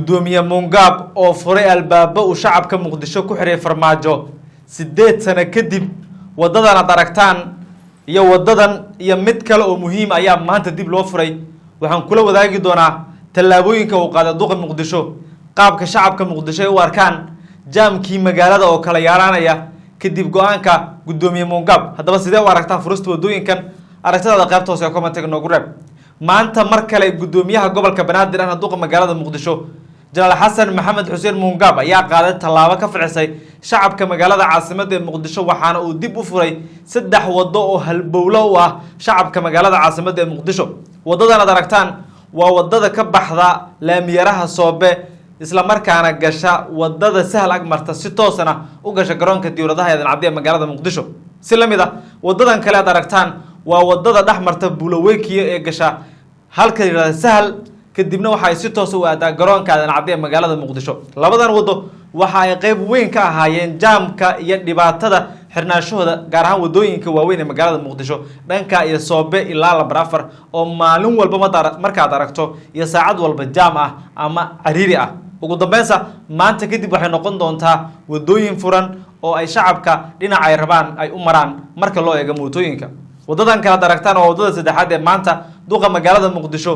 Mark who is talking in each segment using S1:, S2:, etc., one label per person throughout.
S1: Guddoomiye Muungaab oo furay albaabo uu shacabka Muqdisho ku xiray Farmaajo 8 sano kadib. Waddadan aad aragtaan iyo waddadan iyo mid kale oo muhiim ayaa maanta dib loo furay. Waxaan kula wadaagi doonaa tallaabooyinka uu qaaday duqa Muqdisho, qaabka shacabka Muqdisho ay u arkaan jaamkii magaalada oo kala yaaraanaya kadib go-aanka guddoomiye Muungaab. Haddaba, sidee u aragtaan furista waddooyinkan? Aragtadaada qaybta hoose ee commentiga noogu reeb. Maanta mar kale guddoomiyaha gobolka Banaadir ahna duqa magaalada Muqdisho, Jenaraal Xasan Maxamed Xuseen Muungaab, ayaa qaaday tallaabo ka farxisay shacabka magaalada caasimadda ee Muqdisho, waxaana uu dib u furay saddex waddo oo halbowlo u ah shacabka magaalada caasimadda ee Muqdisho. Waddadan aad aragtaan waa waddada ka baxda laamiyaraha Soobe, isla markaana gasha wadada Sahal ag marta, si toosana u gasha garoonka diyaaradaha Aadan Cadde ee magaalada Muqdisho. Si la mid ah, wadadan kale aad aragtaan waa wadada dhex marta Buulawekiya ee gasha halka yidhahda Sahal, kadibna waxa ay si toos u aadaa garoonka Aadan Cadde ee magaalada Muqdisho. Labadan wado waxa ay qayb weyn ka ahaayeen jaamka iyo dhibaatada xirnaanshahooda, gaar ahaan wadooyinka waaweyn ee magaalada Muqdisho, dhanka iyo Soobe ilaa lambar 4, oo maalin walba markaad aragto iyo saacad walba jaam ah ama cariiri ah. Ugu dambeynsa, maanta kadib waxay noqon doontaa wadooyin furan oo ay shacabka dhinaca ay rabaan ay u maraan marka loo eego mootooyinka. Wadadan kalead aragtaan waa wadada saddexaad ee maanta duqa magaalada Muqdisho,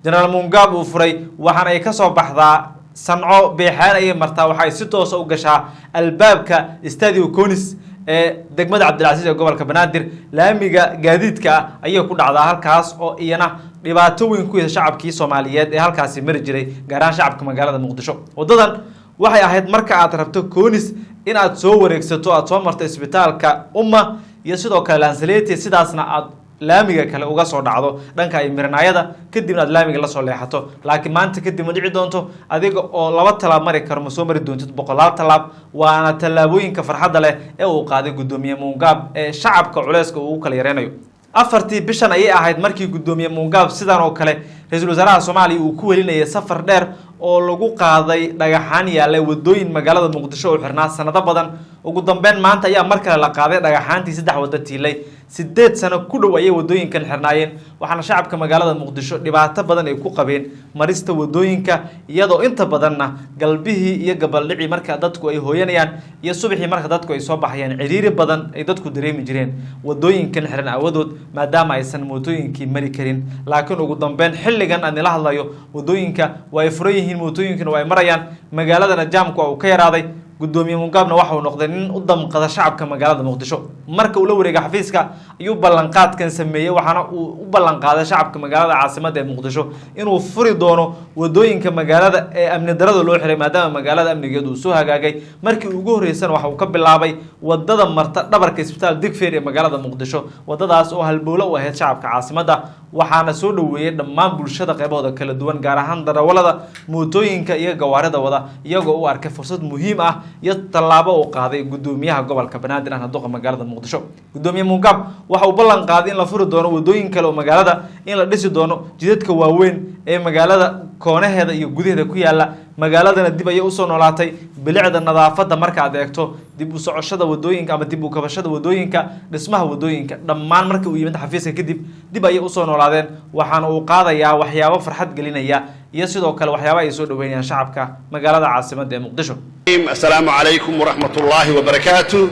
S1: Jenaraal Muungaab, uu furay, waxaana ay kasoo baxdaa Sanco, Beexaan ayay martaa, waxay si toosa u gashaa albaabka Stadio Conis ee degmada Cabdilcasiis ee gobolka Banaadir. Laamiga gaadiidka ah ayay ku dhacdaa halkaas, oo iyana dhibaato weyn ku yesa shacabkii Soomaaliyeed ee halkaasi mari jiray, gaar ahaan shacabka magaalada Muqdisho. Wadadan waxay ahayd marka aad rabto Conis in aad soo wareegsato, aad soo marto isbitaalka Umma iyo sidoo kale Lansaleti, sidaasna aad laamiga kale uga soo dhacdo dhanka ay Mirnaayada, kadibna aad laamiga lasoo leexato. Laakiin maanta kadib ma dhici doonto. Adiga oo laba tallaab mari karo ma soo mari doontid boqolaal tallaab. Waana tallaabooyinka farxadda leh ee uu qaaday guddoomiye Muungaab ee shacabka culeyska uu u kala yareynayo. 4tii bishan ayay ahayd markii guddoomiye Muungaab sidan oo kale ra-iisul wasaaraha Soomaaliya uu ku welinayay safar dheer oo lagu qaaday dhagaxaan yaallay wadooyin magaalada Muqdisho oo xirnaa sanado badan. Ugu dambeyn, maanta ayaa mar kale la qaaday dhagaxaantii saddex waddo tiilay. 8 sano ku dhow ayay wadooyinkan xirnaayeen, waxaana shacabka magaalada Muqdisho dhibaato badan ay ku qabeen marista wadooyinka, iyadoo inta badanna galbihii iyo gabaldhicii marka dadku ay hooyanayaan iyo subaxii marka dadku ay soo baxayaan ciriiri badan ay dadku dareemi jireen wadooyinkan xiran aawadood, maadaama aysan mootooyinkii mari karin. Laakiin ugu dambeyn, xilligan aan nila hadlayo, wadooyinka waa ay furan yihiin, mootooyinkana waa ay marayaan, magaaladana jaamku waa uu ka yaraaday. Guddoomiye Muungaabna waxa uu noqday nin u damqada shacabka magaalada Muqdisho. Marka uu la wareegay xafiiska ayuu ballanqaadkan sameeyey, waxaana uu u ballanqaaday shacabka magaalada caasimadda ee Muqdisho inuu furi doono wadooyinka magaalada ee amni darada loo xiray, maadaama magaalada amnigeedu uu soo hagaagay. Markii ugu horreysana waxa uu ka bilaabay wadada marta dhabarka isbitaal Digfeer ee magaalada Muqdisho, wadadaas oo halbowlo u ahayd shacabka caasimadda. Waxaana soo dhoweeyey dhammaan bulshada qeybahooda kala duwan, gaar ahaan darawalada mootooyinka iyo gawaarida wada, iyagoo u arkay fursad muhiim ah iyo tallaabo uu qaaday guddoomiyaha gobolka Banaadir ahna duqa magaalada Muqdisho. Guddoomiye Muungaab waxa uu ballan qaaday in la furi doono wadooyin kale oo magaalada, in la dhisi doono jidadka waaweyn ee magaalada koonaheeda iyo gudaheeda ku yaala. Magaaladana dib ayay usoo noolaatay bilicda, nadaafadda markaad eegto, dib u socoshada wadooyinka ama dib u kabashada wadooyinka, dhismaha wadooyinka, dhammaan marka uu yimid xafiiska kadib dib ayay usoo noolaadeen. Waxaana uu qaadayaa waxyaabo farxad gelinaya iyo sidoo kale waxyaaba ay soo dhaweynayaan shacabka magaalada caasimadda ee Muqdisho.
S2: السلام عليكم ورحمة الله وبركاته.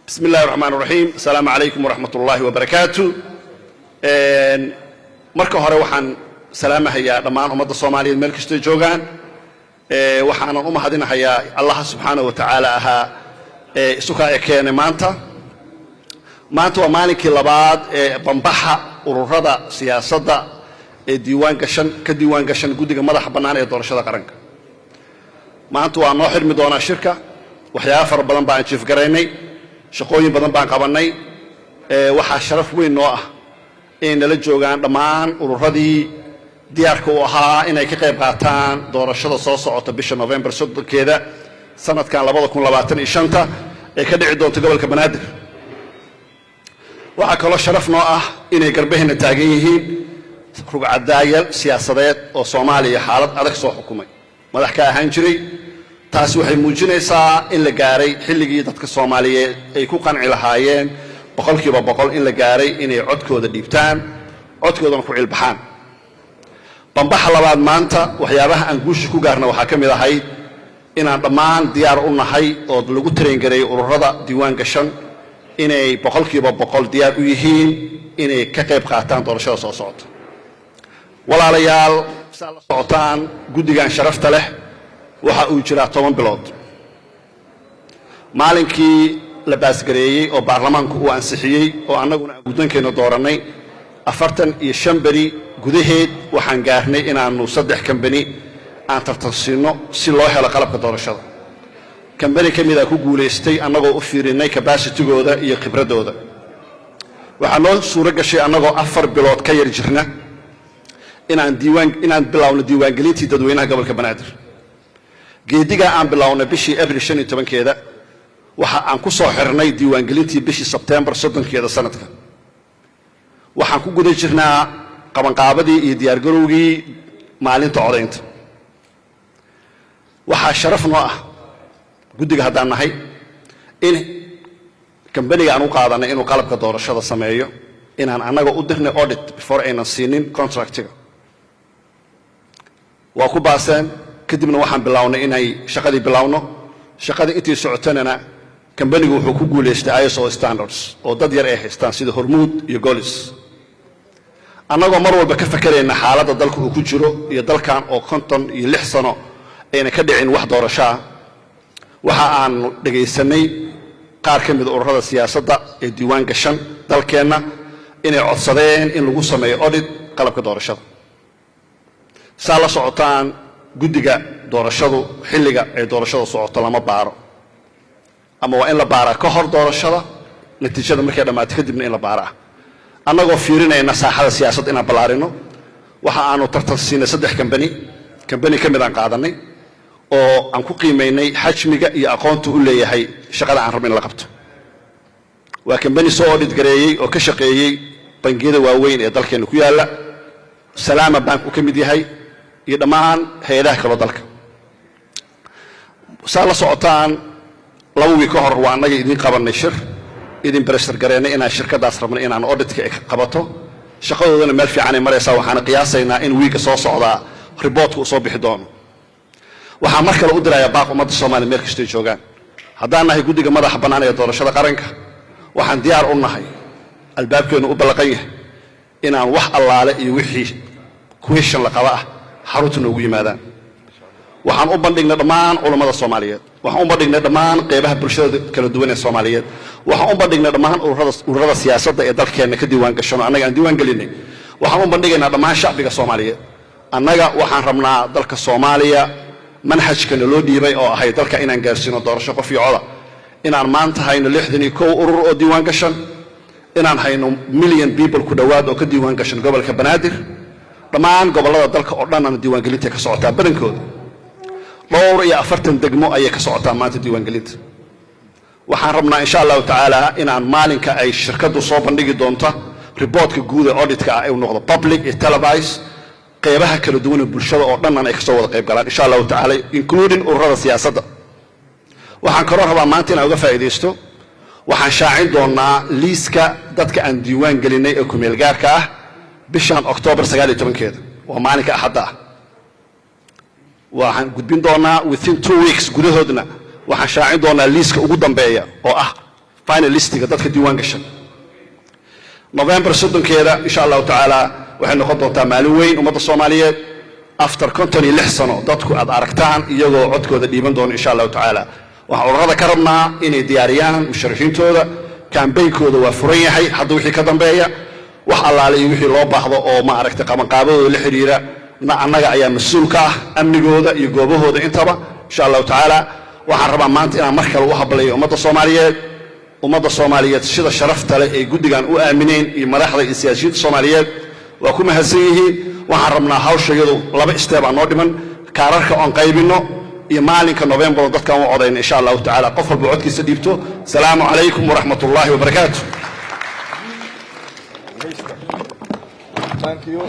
S2: بسم الله الرحمن الرحيم. السلام عليكم ورحمة الله وبركاته. Marka hore waxaan salaamahayaa dhammaan ummadda Soomaaliyeed meel kastay joogaan. Waxaanan u mahadinahayaa Allaha subxaanahu wa tacaala ahaa ee isukaa e keenay maanta. Maanta waa maalinkii labaad ee bambaxa ururada siyaasadda ee diiwaan gashan, ka diiwaan gashan guddiga madaxa bannaan ee doorashada qaranka. Maanta waa noo xirmi doonaa shirka. Waxyaaba fara badan baan jiifgaraynay, shaqooyin badan baan qabannay. Waxaa sharaf weyn noo ah inay nala joogaan dhammaan ururadii diyaarka u ahaa inay ka qayb qaataan doorashada soo socota bisha November 30keeda sanadkan 2025-ta ee ka dhici doonta gobolka Banaadir. Waxaa kaloo sharaf noo ah inay garbaheenna taagan yihiin rugcadaayal siyaasadeed oo Soomaaliya xaalad adag soo xukumay, madax ka ahaan jiray. Taasi waxay muujinaysaa in la gaaray xilligii dadka Soomaaliyeed ay ku qanci lahaayeen. 100% in la gaaray inay codkooda dhiibtaan, codkoodana ku cilbaxaan. Bambaxa labaad, maanta waxyaabaha aan guusha ku gaarna waxaa ka mid ahayd inaan dhammaan diyaar u nahay oo lagu train gareeyay ururada diiwaan gashan inay 100% diyaar u yihiin inay ka qayb qaataan doorashada soo socota. Walaalayaal, saa la socotaan, guddigan sharafta leh waxa uu jiraa 10 bilood. Maalinkii la pass gareeyey oo baarlamaanku uu ansixiyey oo annaguna aan guddonkeenna doorannay, 45 beri gudaheed waxaan gaarnay inaannu saddex kambani aan tartansiinno si loo helo qalabka doorashada. Kambani ka mida ku guulaystay, annagoo u fiirinay capacity-gooda iyo khibraddooda. Waxaa noo suuro gashay, annagoo 4 bilood ka yar jirna, inaan diiwaan inaan bilaawno diiwaangelintii dadweynaha gobolka Banaadir. Geedigaa aan bilownay bishii Abril 15-keeda, waxa aan ku soo xirnay diiwaangelintii bishii Sebtembar 30-keeda sanadka. Waxaan ku guda jirnaa qabanqaabadii iyo diyaargarowgii maalinta codaynta. Waxaa sharaf noo ah guddiga haddaan nahay in kambaniga aan u qaadanay inuu qalabka doorashada sameeyo inaan annaga u dirnay audit before aynan siinin contractiga. Waa ku baaseen. Kadibna waxaan bilownay inay shaqadii bilowno. Shaqadii intii socotanana kambanigu wuxuu ku guulaystay ISO standards oo dad yar ay haystaan, sida Hormuud iyo Golis. Annagoo mar walba ka fakerayna xaaladda dalka uu ku jiro iyo dalkan oo 56 sano ayna ka dhicin wax doorasho ah, waxa aanu dhegaysanay qaar ka mida ururada siyaasadda ee diiwaan gashan dalkeenna inay codsadeen in lagu sameeyo audit qalabka doorashada. Saa la socotaan, guddiga doorashadu xilliga ay doorashada socoto lama baaro, ama waa in la baaraa ka hor doorashada, natiijada markay dhammaato kadibna in la baaraa. Annagoo fiirinayna saaxada siyaasadda inaan ballaarino, waxa aanu tartan siinay saddex kambani. Kambani ka mid aan qaadanay oo aan ku qiimaynay xajmiga iyo aqoonta u leeyahay shaqada aan rabno in la qabto. Waa kambani soo audit gareeyey oo ka shaqeeyey bangiyada waaweyn ee dalkeenna ku yaalla, Salaama Bank uu ka mid yahay, iyo dhammaan hay-adaha kaloo dalka. Saa la socotaan, 2 wiig ka hor waa annaga idiin qabannay shir, idin pressure gareennay inaan shirkaddaas rabnay inaan auditka qabato. Shaqadoodana meel fiicanay maraysaa. Waxaana qiyaasaynaa in wiigga soo socdaa reportka uu soo bixi doono. Waxaan mar kale u dirayaa baaq ummadda Soomaaliya meel kastay joogaan. Haddaan nahay guddiga madaxa bannaan ee doorashada qaranka, waxaan diyaar u nahay, albaabkeennu u ballaqan yahay, inaan wax allaale iyo wixii question la qaba ah xarunta noogu yimaadaan. Waxaan u bandhignay dhammaan culammada Soomaaliyeed, waxaan u bandhignay dhammaan qeybaha bulshada kala duwan ee Soomaaliyeed, waxaan u bandhignay dhammaan ururada siyaasadda ee dalkeenna ka diiwaan gashano annaga aan diiwaan gelinay, waxaan u bandhigaynaa dhammaan shacbiga Soomaaliyeed. Annaga waxaan rabnaa dalka Soomaaliya manhajkana loo dhiibay oo ahay dalka inaan gaarsiino doorasho qof iyo coda, inaan maanta hayno 61 urur oo diiwaan gashan, inaan hayno million people ku dhowaad oo ka diiwaan gashan gobolka Banaadir. Dhammaan gobollada dalka oo dhanana diiwaangelinta ka socotaa badankooda. Dhowr iyo afartan degmo ayay ka socotaa maanta diiwaangelinta. Waxaan rabnaa, insha Allahu tacaala, inaan maalinka ay shirkaddu soo bandhigi doonto reportka guud ee auditka ah uu noqdo public iyo televise, qeybaha kala duwan ee bulshada oo dhannan ay kasoo wada qayb galaan, insha Allahu tacaala, including ururada siyaasadda. Waxaan kaloo rabaa maanta inaan uga faa'iidaysto, waxaan shaacin doonaa liiska dadka aan diiwaan gelinay ee kumeel gaarka ah bishan Oktoobar 19-keeda, waa maalinka Axadda ah. Waxaan gudbin doonaa within 2 weeks gudahoodna, waxaan shaacin doonaa liiska ugu dambeeya oo ah final listiga dadka diiwaan gashan. November 30-keeda, insha Allahu tacaala, waxay noqon doontaa maalin weyn ummadda Soomaaliyeed after 56 sano dadku aad aragtaan iyagoo codkooda dhiiban doono, insha Allahu tacaala. Waxaan ururada ka rabnaa inay diyaariyaan musharaxiintooda. Campaignkooda waa furan yahay hadda wixii ka dambeeya. Wax allaale iyo wixii loo baahdo oo ma aragtay qabanqaabadooda la xiriira na annaga ayaa mas-uul ka ah amnigooda iyo goobahooda intaba, insha Allahu tacaala. Waxaan rabaa maanta inaan mar kale u hablayo ummadda Soomaaliyeed, ummadda Soomaaliyeed sida sharafta leh ay guddigan u aamineen iyo madaxda iyo siyaasiyiinta Soomaaliyeed. Waa ku mahadsan yihiin. Waxaan rabnaa hawsha iyadu laba step aa noo dhiman: kaararka oon qaybinno iyo maalinka November oo dadkaan u codayna, insha Allahu tacala, qof walba codkiisa dhiibto. Salaamu calaykum waraxmat ullaahi wabarakaatu.
S3: Thank you.